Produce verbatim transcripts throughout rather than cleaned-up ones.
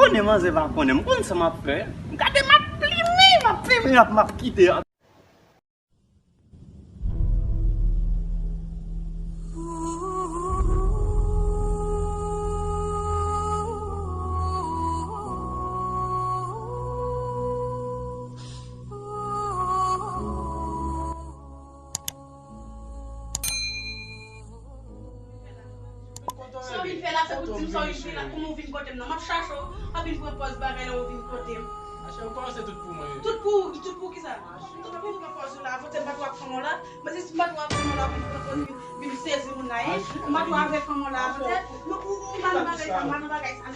Konnen manzè pa konnen m konn sa m ap fè. Gade m ap plimen, m ap plimen, m ap, m ap kite. Sa w vin fè la, se pou di m sa w vin fè la. Kouman w vin kote m nan? M ap chache w, w ap vin pran pòz bagay la, w vin kote m. Machè, ou kòmanse tout pou mwen, wi. Tout pou, tout pou kisa? Tout pou pran pòz ou la. Avantè m pa t wè ak fanm ou la. Men si m pa t wè ak fanm ou la, w vin pran pòz, vin, vin sezi moun la, en. M pa t wè avèk fanm ou la, avantè. Nou, ou, ou pa nan bagay sa, ou pa nan bagay sa, non.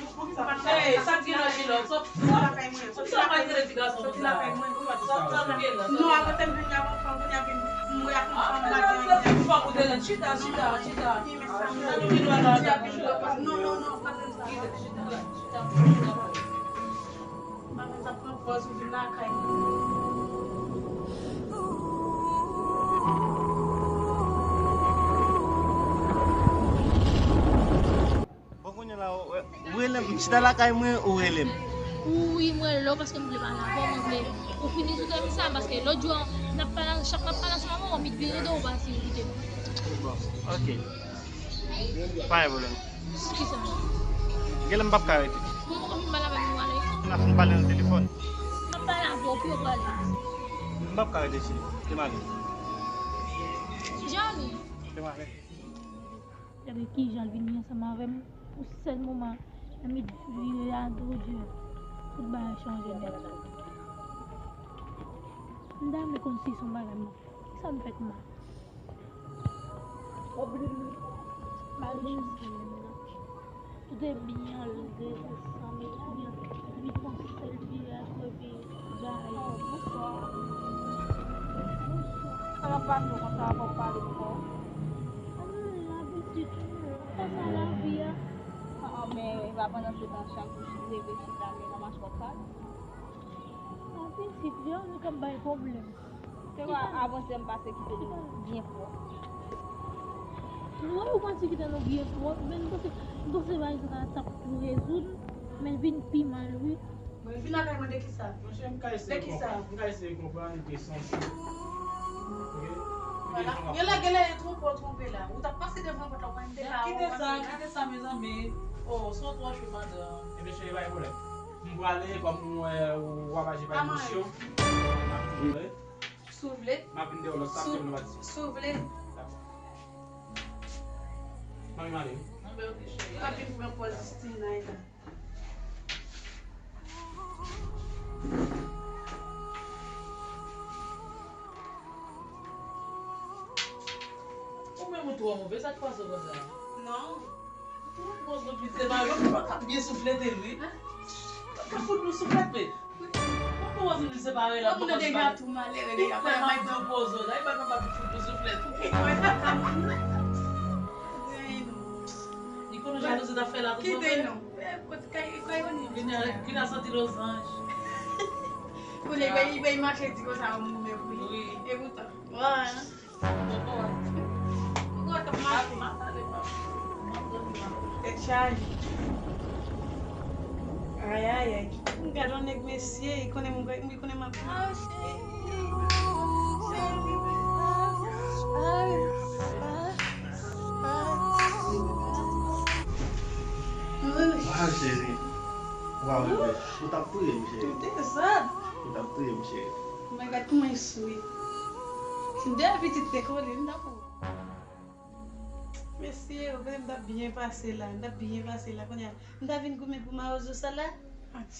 Hey, sa k gen nan jilòt? Sòti lakay mwen. Poukisa w pa rele ti gason konsa? Sòti lakay mwen. Sa, sa k gen la? Non, avan tèm vin la, yon fanm, kounye a vin, m wè ak yon fanm maten an. Fanm ou te rele, chita, chita, chita. Sa nou vin wè la, la. Non, non, non, pa fè sa. Chita, chita, chita. Pa fè sa, pran pòz ou vin lakay mwen. Bon, kounye a la, ou, ou rele m, m chita lakay mwen, ou rele m. Wi, mwen rele w paske m vle pale avè w, mwen vle ou fini sou tèm sa, paske lòt jou, n ap pale, chak n ap pale ansanm avè w, m vin rele w, ou pa vle koute m. Bon, ok. Pa gen pwoblèm. Kisa? Genlè m p ap ka rete. Bon, mwen konn fin pale avè w, nou ale. N a fin pale nan telefòn. M ap pale avè w, pou yo pale. M p ap ka rete, cheri. Te m ale. Kijan w ye? Te m ale. Gade kijan l vini ansanm avè m pou sèl moman. Lè m vire a, Bondye, tout bagay chanje nèt. M ta renmen konn si se yon bagay m ap fè. Kisa m fè kòman? Malè jis li menm nan. Tout e byen, l desann, epi, epi konsèy, epi, epi, Oh, bonswa. Bonswa. Sa w ap pase w konsa, w ap pale fò? Ann, labitit, konsa lavi a. Ah, men e pa pandan se tan chak jou chita, leve chita, men nan mache w ap pale. Labitit, Véronique ap bay pwoblèm. Se pa avanse m pase kite nou byen fò. Mwen, ou panse kite nou byen fò, men m panse, m panse bagay sa t ap rezoud, men l vin pi mal, wi. Mwen vin lakay mwen de kisa? Monchè, m ka eseye konprann, m ka eseye konprann ke se yon chou. Ok? Vwala. Genlè, genlè, e twonpe w twonpe la. Ou t ap pase devan pòt la, ou pa menm te ka wè w pase la. Kite sa, kite sa, mezanmi. Oh, se yon twò cho, madanm. Ebyen, cheri, pa gen pwoblèm. M prale, kòm mwen wè ou ap aji pa emosyon. M ap vin. Si w vle. M ap vin deyò lòt, sa ap fè nou pati. Si w vle. Dakò. Manmi m ale wi. Anben, ok, cheri. M ap vin pou mwen pòz Justina la. Ou menm ou twò move, sa k pase w konsa? Non. Ou twò move, se pa, ou pa ka byen souflete l wi. Ou pa ka fout nou souflete. Mwen kòmanse vin separe la. Moun nan deja tou malere deja. Li fè m ap di w poze w la, li pa kapab fout ou souflèt. Li konnen jalouzi t ap fè la tou. Kite non. Kite non. Kite non. Kite non. Kite non. Kounya, kounya santi lozanj. Kounya, li bay, li bay mache di konsa, ou move pou li. Wi. E poutan. Wè. Tèt chaje. Ayayay. M gade yon nèg mesye, li konnen m, li konnen m ap. Ah, cheri. Waw, bebe. Ou t ap touye m, cheri. Ou t ap touye m, cheri. Men gad kouman l sou. Si m te pitit te kole, m t ap ou. Mesye, ou konnen m t ap byen pase la, m t ap byen pase la. Kounye a, m ta vin goumen pou mawozo sa la. Ok.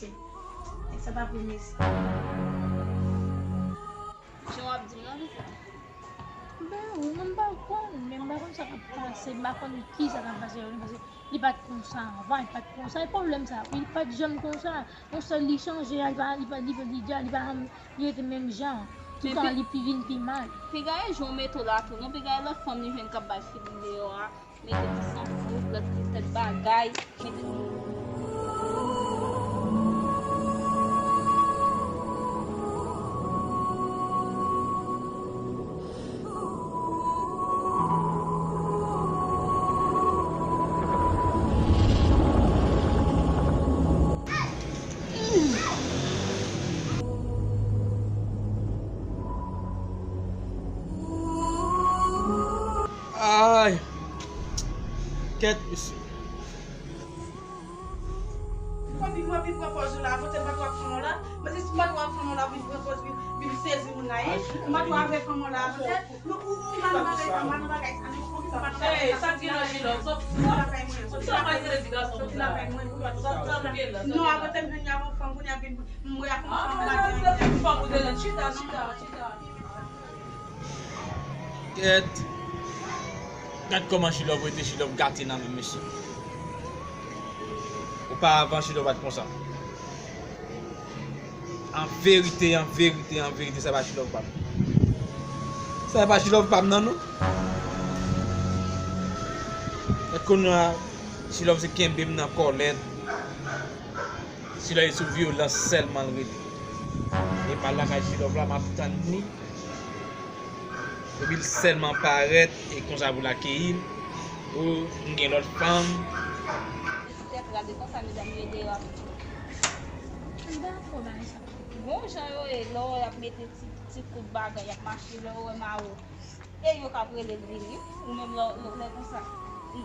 Nèg sa pa pou mesye. Jan w ap di m nan, pitit. Ben, ou menm pa konn, men m pa konn sa k ap pase, m pa konn kisa k ap pase, paske li pa t konsa anvan, li pa t konsa, e pwoblèm sa, li pa t janm konsa. Yon sèl li chanje a, li pa, li pa, li pa, li pa, li pa janm, li rete menm jan. Toutan li pi vin pi mal. Piga e jan w mete w la tou, non, piga e lòt fanm li jwenn k ap bay figi deyò a, mete ti sanfou, lòt ti tèt bagay, mete Ay. Kèt, mesye. Mwen vin, mwen vin pran pòz ou la, avan se m pa t wè ap fanm ou la, men si m pa t wè ap fanm ou la, vin pran pòz, vin, vin sezi moun la, hein. M pa t wè avèk fanm ou la, avan se, nou, ou, ou pa nan bagay sa, ou pa nan bagay sa, nou, ou pa nan bagay sa. Hey, sa k gen nan Jilòv? Sòti lakay mwen, sòti lakay mwen, sòti lakay mwen, sòti lakay mwen. Non, avan se m vin avèk fanm, kounye a vin, m wè ak fanm, fanm ou pa gen anyen. Chita, chita, chita. Kèt. Gad kòman Chilòv rete, Chilòv gate nan men mesye. Oparavan, Chilòv pa t konsa. An verite, an verite, an verite, sa pa Chilòv pa m. Sa pa Chilòv pa m nan, non. Gad kounye a, Chilòv se kenbe m nan kòlèt. Chilòv se sou vyolans sèlman l rete. E m al lakay Chilòv la, m ap tann li. Epi l sèlman parèt, e konsa pou l akeyi m. Ou, m gen lòt fanm. Tèt rale konsa, medam yo deyò ap. M pa dakò bagay sa. Bon jan yo ye, lè w wè y ap mete ti, ti kout bagay, y ap mache, lè w wè mawo. E yo k ap rele l vini. Ou menm lè, lè, lè konsa,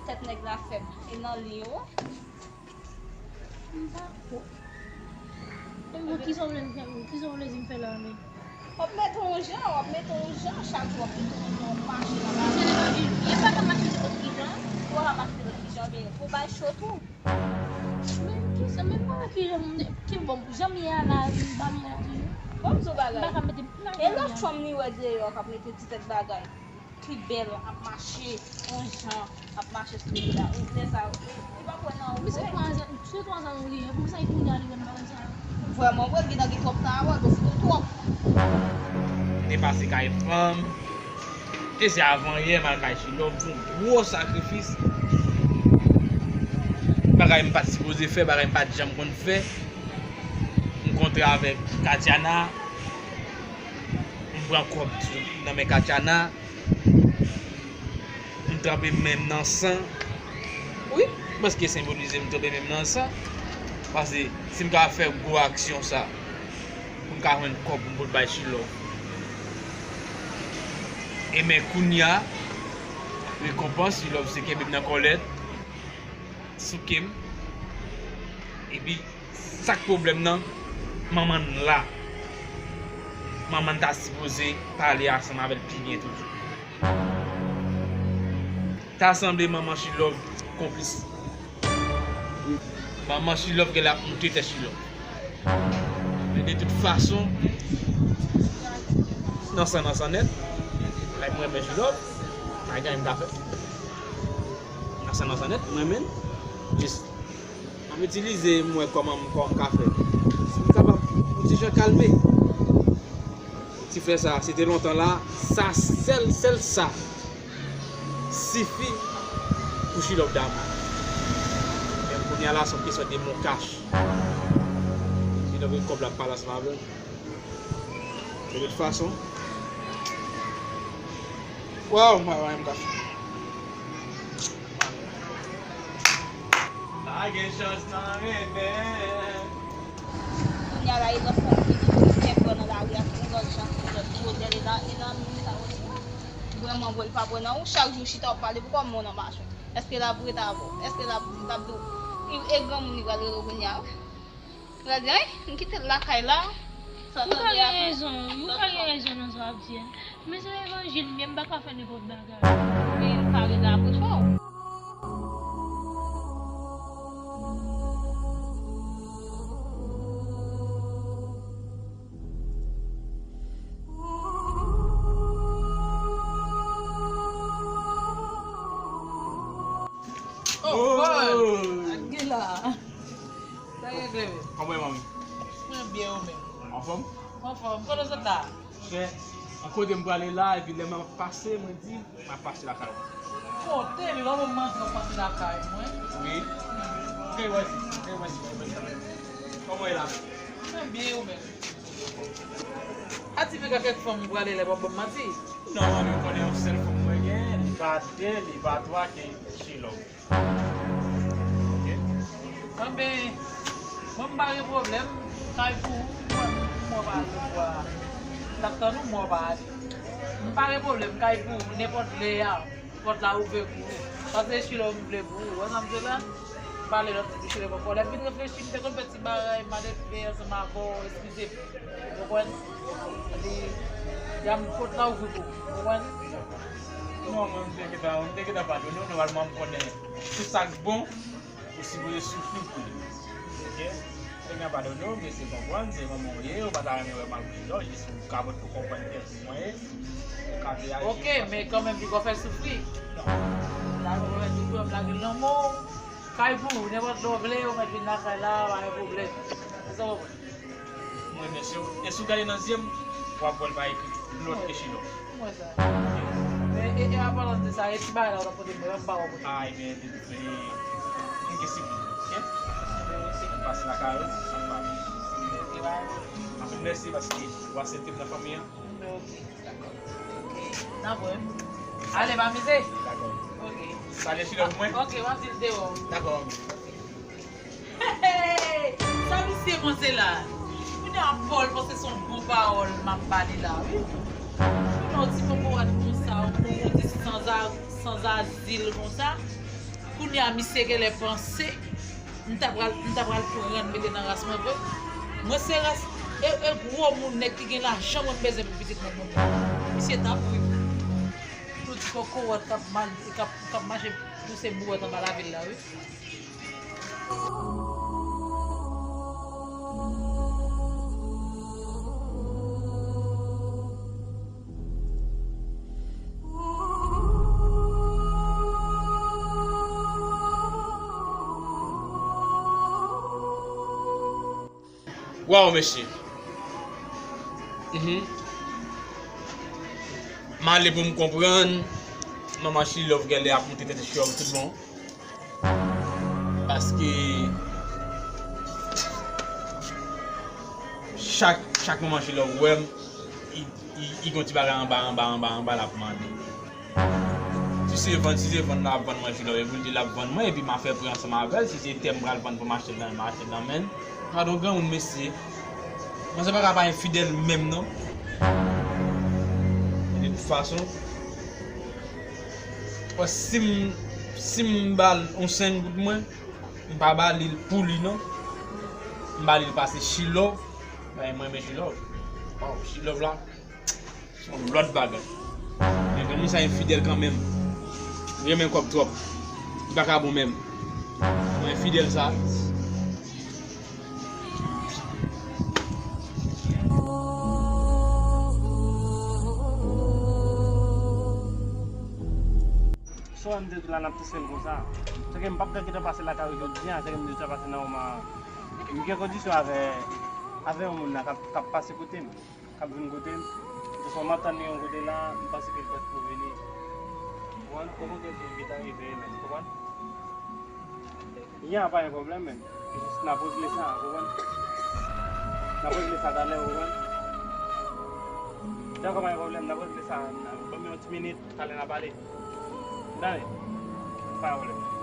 tèt nèg la fèb. E nan li yo. M pa ko. Bon, kisa w vle m fè, kisa w vle di m fè la menm? W ap mete yon jan, w ap mete yon jan, chak jou w ap mete yon jan, w ap mache nan lari. Li pa ka mache nenpòt ki jan. Ou pa ka mache nenpòt ki jan, men pou bay cho tou. Men kisa, men pa ki jan, ki bon, jan m ye a la, m pa m ye a toujou. Bon, m di w bagay. M pa ka mete, m pa ka mete. E lòt fanm li wè deyò k ap mete ti tèt bagay. Ki bèl, ap mache yon jan, ap mache sou li la. Ou lè sa, ou, ou pa kwè nan ou vre. Se twa zan, se twa zan nou genyen. Poukisa e kounye a li wè m pa wè sa? Vrèman vre, li gentan gen twòp tan avè w, paske ou twòp. M te pase kay fanm. E se avan yè, m al kay Chilòv, fè yon gwo sakrifis. Bagay m pa t sipoze fè, bagay m pa t janm konn fè. M kontre avèk Katiana. M pran kòb nan men Katiana. M tranpe men m nan san. Wi, paske senbolize m tranpe men m nan san. Paske si m ka fè gwo aksyon sa, pou m ka jwenn kòb pou m pot bay Chilòv. E men kounye a, rekonpans, Chilòv se kenbe m nan kòlèt, souke m. Epi, sa k pwoblèm nan, manman n la. Manman n ta sipoze pale ansanm avè l pi byen toujou. Ta sanble manman Chilòv konplis. Manman Chilòv genlè ap moute tèt Chilòv. Men de tout fason, nan san, nan san nèt, like mwen renmen Chilòv, pa gen anyen m ka fè. Nan san, nan san nèt, mwen renmen l. Jis M ap itilize m wè kòman m, kòman m ka fè. Si m kapab yon ti jan kalme ti frè sa, se te lontan la, sa sèl, sèl sa sifi pou Chilòv damou. Men kounye a la, se yon kesyon de mokach. Chilòv gen kòb la, pale ansanm avè l. De tout fason, waw, m pa wè anyen m ka fè. Pa gen chans nan renmen. Kounye a la, e lòt fanm ki vin fè pran nan lari a, se yon lòt jan, se yon lòt modèl, e la, e la, moun sa yo. Vrèman, vre, li pa pran nan ou, chak jou chita w ap pale, poukò moun nan mache? Èske l ap ret avè w? Èske l ap, l ap di w, e, e granmoun li pral rele w kounye a? Pral di, ay, m kite l lakay la. Ou ka gen rezon, ou ka gen rezon nan sa w ap di a. Men se levanjil m ye, m pa ka fè nenpòt bagay. Men m pa rele apre fò. Oh, Paul! Ak gen la. Sa regle wi. Kòman w ye, manmi? Mwen byen, ou menm? Anfòm? Anfòm. Kote w sot la? Chè, an kote m prale la, epi lè m ap pase, mwen di, m ap pase lakay ou. Kote, men pa bon manti w ap pase lakay mwen. Wi. Kè w wè si, kè w wè si, kè w wè si. Kòman w ye la menm? Mwen byen, ou menm? A ti fi ka kèk fanm ou prale la, w ap ban m manti? Non, manmi, ou konnen yon sèl fanm mwen gen, li pa de, li pa twa, ke Chilòv. Ok. Anben, mwen m pa gen pwoblèm, kay pou ou, mwen, mwen pa ale bwa. L ap tann ou, mwen pa ale. M pa gen pwoblèm, kay pou ou, nenpòt lè a. Pòt la ouvè pou ou. Pase Chilò m vle pou ou. Wè sa m di la? M pale lòt moun Chilò poko. Lè m vin reflechi, m te konn fè ti bagay, m ale fè ansanm avè w, eskize m. Ou konprann? Epi, y a m pòt la ouvè pou ou. Ou konprann? Non, mwen, m te gentan, m te gentan padone w. Nòmalman, m konnen tout sa k bon, ou sipoze soufri pou li. Oke? Mwen padone w, mesye konprann, se manman w ye, ou pa ta renmen wè m ak Chilò, jis ou kapab pou konprann kiyès mwen ye, ou ka reyaji. Oke, men kanmenm, li poko fè soufri. Non. La, mwen di pou yo lage l nan men w. Kay pou ou, nenpòt lè w vle, ou mèt vin lakay la, pa gen pwoblèm. Sa w konprann? Mwen renmen w. E si w gade nan zye m, w ap wè l pa ekri lòt ke Chilò. Mwen sa. Men, e, e, an palan de sa, e ti bagay la, w t ap pote mwen, m pa wè w pote. Ah, ebyen, de, de, m gen sipli, oke? M pase lakay ou, sa m pa. Anpil mèsi paske w aksepte m nan fanmi an. Oke. Dakò. Oke. N ap wè. Ale, m amize. Dakò. Oke. Salye Chilò pou mwen. Oke, w ap di l deyò. Dakò. Hey! Sa misye panse la? Kounye a Paul panse se yon bon pawòl m ap ba li la, wi. Kounye a yon ti kokorat konsa, yon kokorat sanza-, sanzazil konsa. Kounye a misye genlè panse m ta pral, m ta pral pran mete nan ras mwen vre. Mwen se ras, e, e gwo moun nèg ki gen lajan mwen m bezwen pou pitit mwen moun. Misye t ap ri. Tout kokorat k ap mal, k ap, k ap mache pouse bouwèt anba lavil la, wi. Waw, mesye. Mhm. M ale pou m konprann. Manman Chilòv genlè ap moute tete Chilòv tout bon. Paske chak, chak manman Chilòv wè m, li, li, li gon ti bagay anba, anba, anba, anba l ap mande. Si se vann, si se vann l ap vann mwen Chilòv, e pou l di l ap vann mwen, epi m a fè pri ansanm avè l, si se tè m pral vann pou m achte l nan men l, m achte l nan men l. Gadon granmoun, mesye. Manzè pa ka pa enfidèl menm, non. De tout fason, si m, si m ba l yon senk goud mwen, m pa ba li l pou li, non. M ba li l pase Chilòv. Bagay mwen renmen Chilòv. Waw, Chilòv la. Se yon lòt bagay. Men granmoun sa enfidèl kanmenm. Li renmen kòb twòp. Li pa ka bon menm. Mwen enfidèl sa. Sa w wè m te di w la, n ap touse l konsa. Se ke m p ap gen tan pase lakay ou jodi a, se ke m deja pase nan moman an. M gen kondisyon avè, avè yon moun la k ap, k ap pase kote m. K ap vin kote m. Jis m ap tann li yon kote la, m panse ke l prèske pou vini. Ou konprann? Ou konprann ke l gentan rive, men, ou konprann? Ya, pa gen pwoblèm, men. Jis n ap regle sa, ou konprann? N ap regle sa talè, ou konprann? Dakò, pa gen pwoblèm, n ap regle sa. Ban m yon ti minit, talè n a pale. Tande? Pa gen pwoblèm.